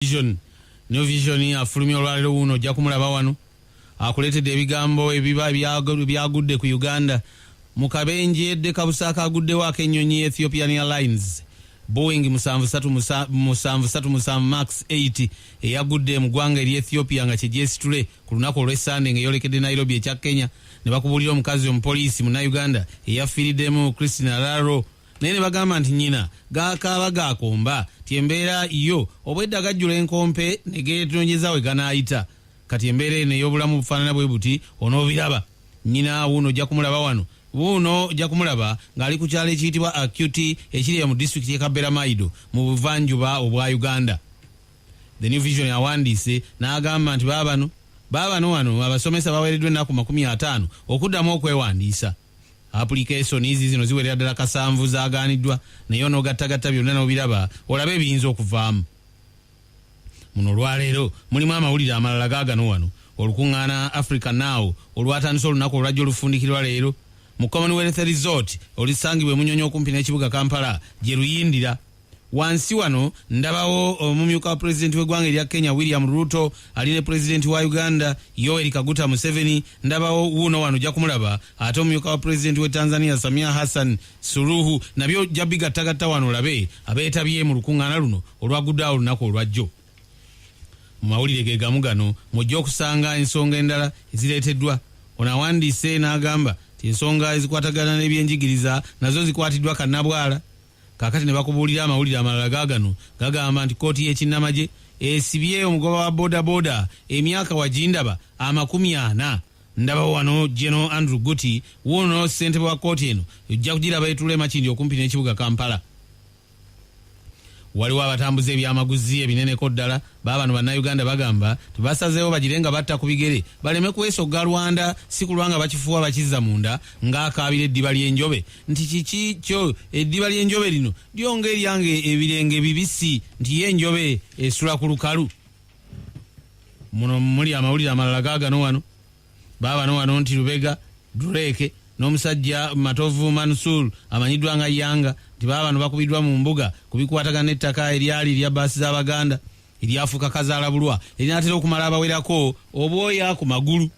Vision. New Vision afulumya olwaleero wuuno ojja kumulaba wano akuleetedde ebigambo ebiba byagudde ku Uganda mu kabenje ddekabusa akaguddewo ak'ennyonyi Ethiopian Airlines Boeing 737 Max 8 eyagudde mu ggwanga erya Ethiopia nga kyegyesitule ku lunaku olw'Essande ng'eyolekedde Nairobi ekya Kenya ne bakubuulira omukazi omupoliisi munnayuganda eyafiiriddemu Christina Raro naye ne bagamba nti nnyina gaakaaba gaakomba nti embeera yo obwedda gajjula enkompe ne geetonjeza we ganaayita. Kati embeera eno ey'obulamu bufaanana bwe buti onoobiraba. Nnyina wuuno ojja kumulaba wano. Wuuno ojja kumulaba ng'ali ku kyalo ekiyitibwa Acuti ekiri eyo mu disitulikiti y'e Kaberamaido mu buvanjuba obwa Uganda. The New Vision awandiise n'agamba nti baabano baabano wano abasomesa baweereddwa ennaku 50 okuddamu okwewandiisa. Apulikesoni zino ziwerera ddala kasanvu zaagaaniddwa naye onoogattagatta byonna n'obiraba olabe ebiyinza okuvaamu. Muno olwaleero mulimu amawulire amalala gaagano wano. Olukuŋŋaana Africa Now olwatandise olunaku olwajja olufundikirwa leero mu Commonwealth Resort olisangibwa e Munyonyo okumpi n'ekibuga Kampala gye luyindira. Wansi wano ndabawo omumyuka wa pulezidenti w'eggwanga erya Kenya William Ruto ali ne pulezidenti wa Uganda Yoweri Kaguta Museveni. Ndabawo wuuno wano ojja kumulaba ate omumyuka wa pulezidenti w'e Tanzania Samia Hassan Suluhu. Nabyo ojja bigattagatta wano olabe abeetabye mu lukuŋŋaana luno olwaguddeawo olunaku olwajjo. Mu mawulire ge gamu gano mw'ojja okusanga ensonga endala ezireeteddwa. Ono awandiise n'agamba nti ensonga ezikwatagana n'ebyenjigiriza nazo zikwatiddwa kannabwala. Kaakati ne bakubuulira amawulire amalala gaagano gagamba nti kkooti y'ekinnamagye esibye omugoba wa bodaboda emyaka wagindaba 40. Ndabawo wano General Andrew Guti wuuno ssentebe wa kkooti eno ojja kugiraba etuula e Makindye okumpi n'ekibuga Kampala. Waliwo abatambuza ebyamaguzi ebineneko ddala baabano bannayuganda bagamba tebasazeewo bagire nga batta ku bigere baleme kwesogga Rwanda si kulwa nga bakifuuwa bakizza munda ng'akaabira eddiba ly'enjobe nti kiki kyo eddiba ly'enjobe lino lyonga eryange ebirenge bibisi nti ye enjobe esula ku lukalu. Muno muli amawulire amalala gaagano wano. Baabano wano nti Lubega Drake n'omusajja Matovu Mansour amanyiddwa nga Yanga nti baabano bakubiddwa mu mbuga ku bikwatagana n'ettaka eryali erya bbaasi z'Abaganda eryafuuka kazaalabulwa erinaatera okumala abawerako obwoya ku magulu.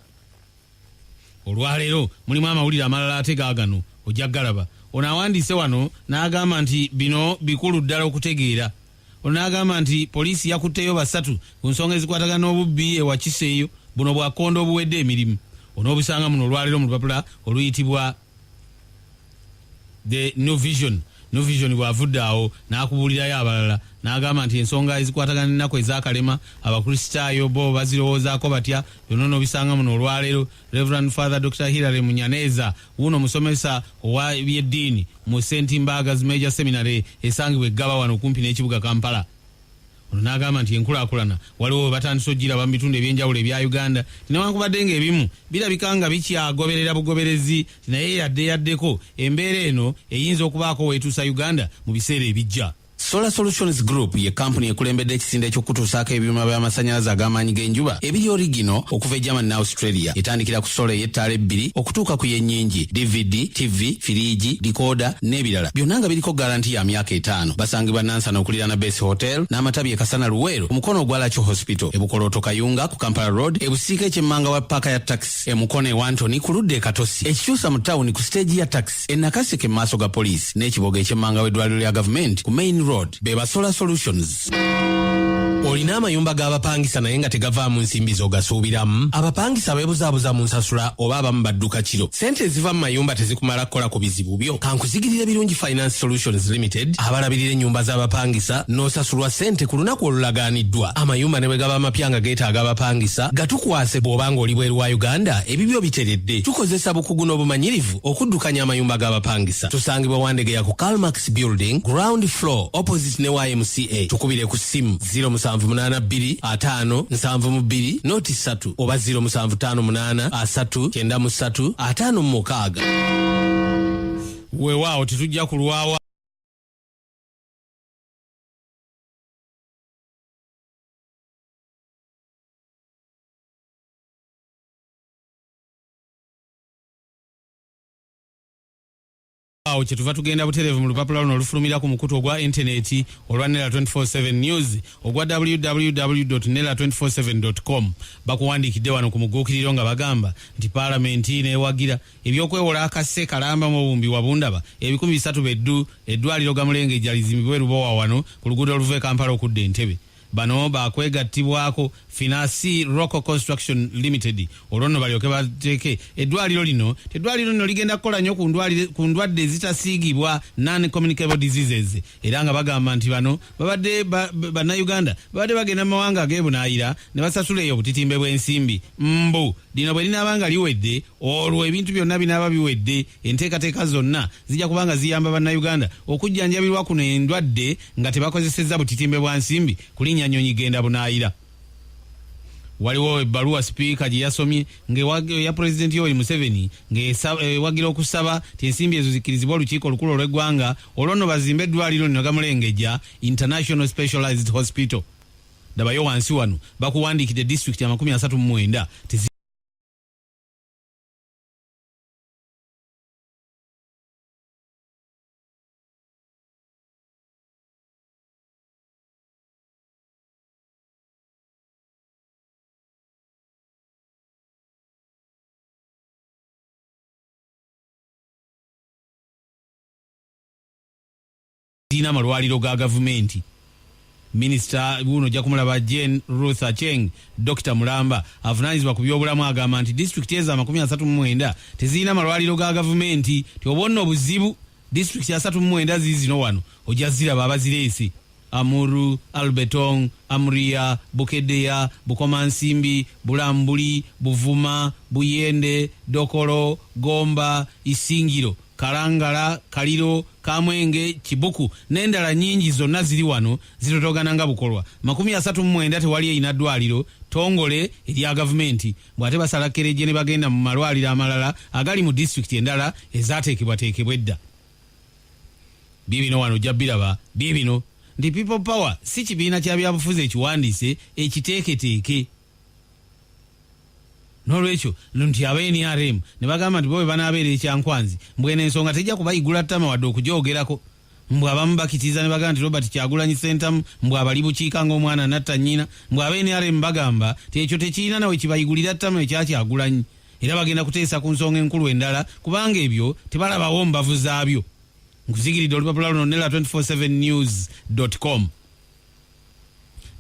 Olwaleero mulimu amawulire amalala ate gaagano ojja kugalaba. Ono awandiise wano n'agamba nti bino bikulu ddala okutegeera. Ono n'agamba nti poliisi yakutteyo basatu ku nsonga ezikwatagana n'obubbi e Wakiso eyo. Buno bwa kkondo obuwedde emirimu. Onoobusanga muno olwaleero mu lupapula oluyitibwa The New Vision. New Vision bw'avudde awo n'akubuulirayo abalala n'agamba nti ensonga ezikwatagana n'ennaku ez'akalema Abakristaayo bo bazirowoozaako batya byonna onoobisanga muno olwaleero. Rev. Father Dokita Hillary Munyaneza wuuno musomesa owa by'eddiini mu St Mbaaga's Major Seminary esangibwa e Ggaba wano okumpi n'ekibuga Kampala. Ono n'agamba nti enkulaakulana waliwo we batandise okugiraba mu bitundu eby'enjawulo ebya Uganda nti newankubadde ng'ebimu birabika nga bikyagoberera bugoberezi nti naye yadde yaddeko embeera eno eyinza okubaako weetuusa Uganda mu biseera ebijja. Solar Solutions Group ye kkampuni ekulembedde ekisinde eky'okukutuusaako ebyuma by'amasannyalaze ag'amaanyi g'enjuba ebiri origino okuva e Germany ne Australia. Etandikira ku sola ey'ettaala ebbiri okutuuka ku y'ennyingi, DVD, ttivvi, firiigi, dikooda n'ebirala byonna nga biriko ggalanti ya myaka etaano. Basangibwa Nansana okuliraana Base Hotel n'amatabi e Kasana Luweero ku mukono ogwa Lakyo Hospital, e Bukolooto Kayunga ku Kampala Road, e Busiika eky'emmanga wa ppaaka ya takisi, e Mukono e Wantoni ku ludda e Katosi, e Kikyusa mu ttawuni ku siteegi ya takisi. E Nakaseke mu maaso ga poliisi n'ekiboga eky'emmanga w'eddwaliro lya gavumenti ku Main Road be ba Solar Solutions. Olina amayumba g'abapangisa naye nga tegavaamu nsimbi z'ogasuubiramu? Abapangisa beebuzaabuza mu nsasula oba abamu badduka kiro? Ssente eziva mu mayumba tezikumala kukola ku bizibu byo? Kankuzigirire Birungi Finance Solutions Limited abalabirira ennyumba z'abapangisa n'osasulwa ssente ku lunaku olulagaaniddwa. Amayumba ne bwe gaba mapya nga geetaaga abapangisa, gatukwase bw'oba ng'oli bweru wa Uganda ebibyo biteredde. Tukozesa bukugu n'obumanyirivu okuddukanya amayumba g'abapangisa. Tusangibwa Wandegeya ku Karl Marx Building, ground floor, opposite ne YMCA. Tukubire ku ssimu 0782 50 72 noti 3 oba 0758 3 93 56. Weewaawo tetujja kulwawa. Awo kyetuva tugenda butereevu mu lupapula luno olufulumira ku mukutu ogwa intaneti olwa Nela 24/7 News ogwa www.nela247.com. Bakuwandiikidde wano ku muguukiriro nga bagamba nti paalamenti neewagira ebyokwewola akase kalamba mu obuwumbi wabundaba 300 beddu eddwaliro Gamulengejja lizimbibwe Lubowa wano ku luguudo oluva e Kampala okudda Entebbe. Bano bakwegattibwako Finasi Rocco Construction Limited olwo nno balyoke bateeke eddwaliro lino. Eddwaliro lino ligenda kukola nnyo ku ndwadde ezitasiigibwa, non communicable diseases, era nga bagamba nti bano babadde bannayuganda babadde bagenda mu mawanga ag'ebunaayira ne basasula eyo obutitimbe bw'ensimbi, mbu lino bwe linaaba nga liwedde olwo ebintu byonna binaaba biwedde, enteekateeka zonna zijja kuba nga ziyamba bannayuganda okujjanjabirwa kuno endwadde nga tebakozesezza butitimbe bwa nsimbi kulinnya nnyonyi genda bunaayira. Waliwo ebbaluwa sipiika gye yasomye ng'eya pulezidenti Yoweri Museveni ng'ewagira okusaba nti ensimbi ezo zikkirizibwe olukiiko olukulu olw'eggwanga, olwo nno bazimbe eddwaliro lino Gamulengejja International Specialized Hospital. Dabayo wansi wano bakuwandiikidde disitulikiti 39 tezirina amalwaliro ga gavumenti. Minisita wuuno ojja kumulaba, Jane Ruth Acheng, Dr Mulamba avunaanyizibwa ku byobulamu, agamba nti disitulikiti ezo 39 tezirina malwaliro ga gavumenti, ti oba nno obuzibu disitulikiti 39 ziizino wano ojja ziraba abazireese: Amuru, Alebtong, Amuria, Bukedea, Bukomansimbi, Bulambuli, Buvuma, Buyende, Dokolo, Gomba, Isingiro, Kalangala, Kaliro, Kamwenge, Kibuku n'endala nyingi, zonna ziri wano zitotogana nga bukolwa. 39 tewali erina ddwaliro tongole erya gavumenti, bw'ate basala kereje ne bagenda mu malwaliro amalala agali mu disitulikiti endala ezaateekebwateekebwa edda. Biibino wano ojja biraba, biibino nti People Power si kibiina kya byabufuzi ekiwandiise ekiteeketeeke. N'olwekyo nti aba NRM ne bagamba nti bo bwe banaabeera ekyankwanzi, mbweno ensonga tejja kubayigula ttama wadde okugyogerako. Mbw abamu bakitiza ne bagamba nti Robert Kyagulanyi Ssentamu mbw abali bukiika ng'omwana natta nnyina. Mbw aba NRM bagamba ti ekyo tekirina nawe kibayigulira ttama ekya Kyagulanyi, era bagenda kuteesa ku nsonga enkulu endala kubanga ebyo tebalabawo mbavu zaabyo. Nkuzigiridde olupapula luno nela 247 news com.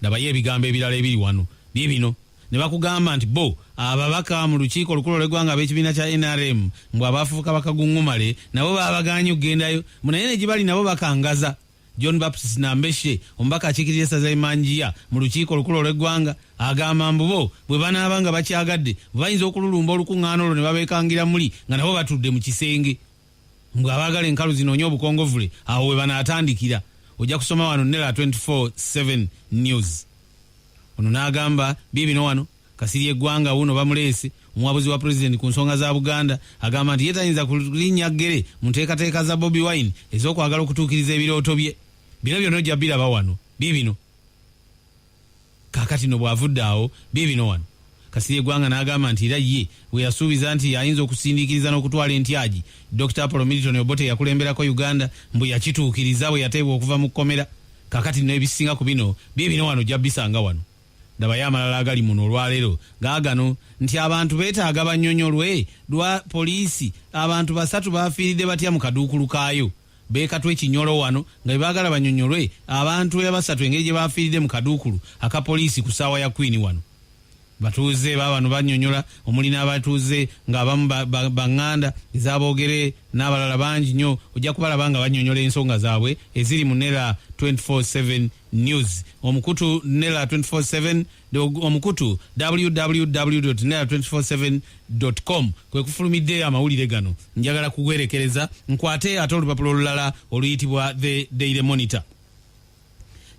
Ndabayo ebigambo ebirala ebiri wano, biibino ne bakugamba nti bo ababaka mu lukiiko olukulu olw'eggwanga ab'ekibiina kya NRM mbw abafuuka bakaguŋŋumale nabo baabagaanye okugendayo, mbu naye ne gye bali nabo bakangaza. John Baptist Nambeshe, omubaka akiikirira essaza Imanjiya mu lukiiko olukulu olw'eggwanga, agamba mbu bo bwe banaaba nga bakyagadde bayinza okululumba olukuŋŋaana olwo ne babeekangira muli nga nabo batudde mu kisenge, mbwe abaagala enkalu zinoonya obukongovule awo we banaatandikira. Ojja kusoma wano Nela 24/7 News. Ono n'agamba biibino wano Kasiri eggwanga wuno bamuleese, omuwabuzi wa pulezidenti ku nsonga za Buganda, agamba nti ye tayinza kulinnya ggere mu nteekateeka za Bobi Wine ez'okwagala okutuukiriza ebirooto bye. Bino byonna ojja biraba wano, biibino. Kaakati no bw'avudde awo, biibino wano Kasiri eggwanga n'agamba nti era ye bwe yasuubiza nti ayinza okusindiikiriza n'okutwala entyagi Dr Apollo Milton Obote yakulemberako Uganda, mbu yakituukiriza bwe yateebwa okuva mu kkomera. Kaakati nno ebisinga ku bino biibino wano ojja bisanga wano. Ndabayo amalala agali muno olwaleero gaagano nti abantu beetaaga bannyonyolwe lwa poliisi abantu basatu bafiiridde batya mu kaduukulu kaayo. Beekatwa ekinyolo wano nga bebaagala banyonyolwe abantu abasatu engeri gye bafiiridde mu kaduukulu aka poliisi ku ssaawa ya Queen wano. Batuuze baabano bannyonnyola, omuli n'abatuuze ng'abamu baŋŋanda ez'aboogere n'abalala bangi nnyo, ojja kubalaba nga bannyonnyola ensonga zaabwe eziri mu Nela 24/7 News, omukutu Nela 24/7, omukutu www nela 247 com kwe kufulumidde amawulire gano. Njagala kugwerekereza nkwate ate olupapula olulala oluyitibwa The Daily Monitor.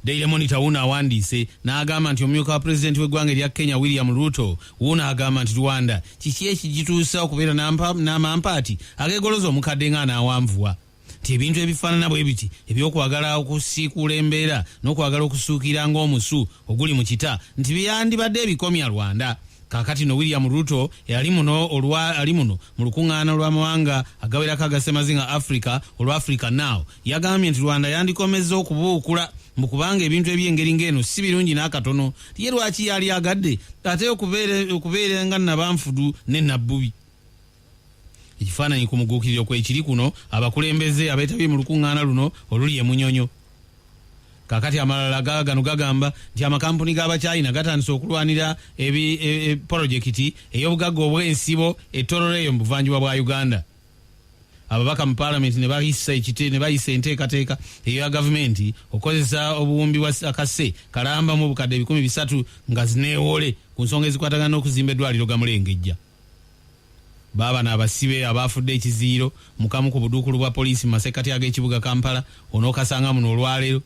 Daily Monitor wuuno awandiise n'agamba nti omumyuka wa pulezidenti w'eggwanga erya Kenya William Ruto wuuno agamba nti Rwanda kiki ekigituusa okubeera n'amampaati ageegoloza omukadde ng'anaawanvuwa, nti ebintu ebifaanana bwe biti ebyokwagala okusiikuula embeera n'okwagala okusuukira ng'omusu oguli mu kita nti byandibadde ebikomya Rwanda. Kaakati no William Ruto ali muno olwa ali muno mu lukuŋŋaana lw'amawanga agawerako aga ssemazinga Africa olwa Africa Now yagambye nti Rwanda yandikomezza okubuukula mbu kubanga ebintu eby'engeri ng'eno si birungi n'akatono. Ye lwaki yali agadde ate okubeera nga Nabanfudu ne Nabbubi? Ekifaananyi ku muguukiriro kwekiri kuno abakulembeze abeetabye mu lukuŋŋaana luno oluli e Munyonyo. Kakati amalala gano gagamba nti amakampuni g'Abachina gatandise okulwanira polojekiti ey'obugagga obw'ensibo e Tororo eyo mu buvanjuba bwa Uganda. Ababaka mu palamenti ne bayisa ekite ne bayisa enteekateeka eya gavumenti okukozesa obuwumbi bwa akase kalamba mu bukadde 300 nga zineewole ku nsonga ezikwatagana n'okuzimba eddwaliro Gamulengejja. Baabano abasibe abaafudde ekiziiro mu kamu ku buduukulu bwa poliisi mu masekkati ag'ekibuga Kampala onookasanga muno olwaleero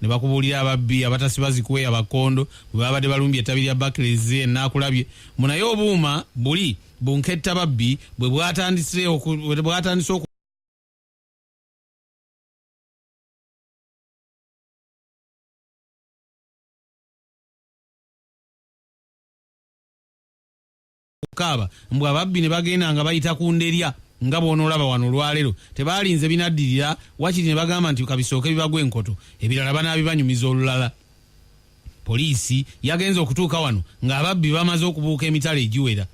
ne bakubuulira ababbi abatasiba zikweya bakkondo bwe babadde balumbye ettabi lya Barclays e Naakulabye mbu naye obuuma buli bunketta babbi bwe bwatandise okukaaba mbu ababbi ne bagenda nga bayita ku nderya nga bw'onoolaba wano olwaleero tebaalinze binaddirira wakiri ne bagamba nti kabisooke bibagwa enkoto ebirala banaabibanyumiza olulala. Poliisi yagenze okutuuka wano ng'ababbi bamaze okubuuka emitala egiwera.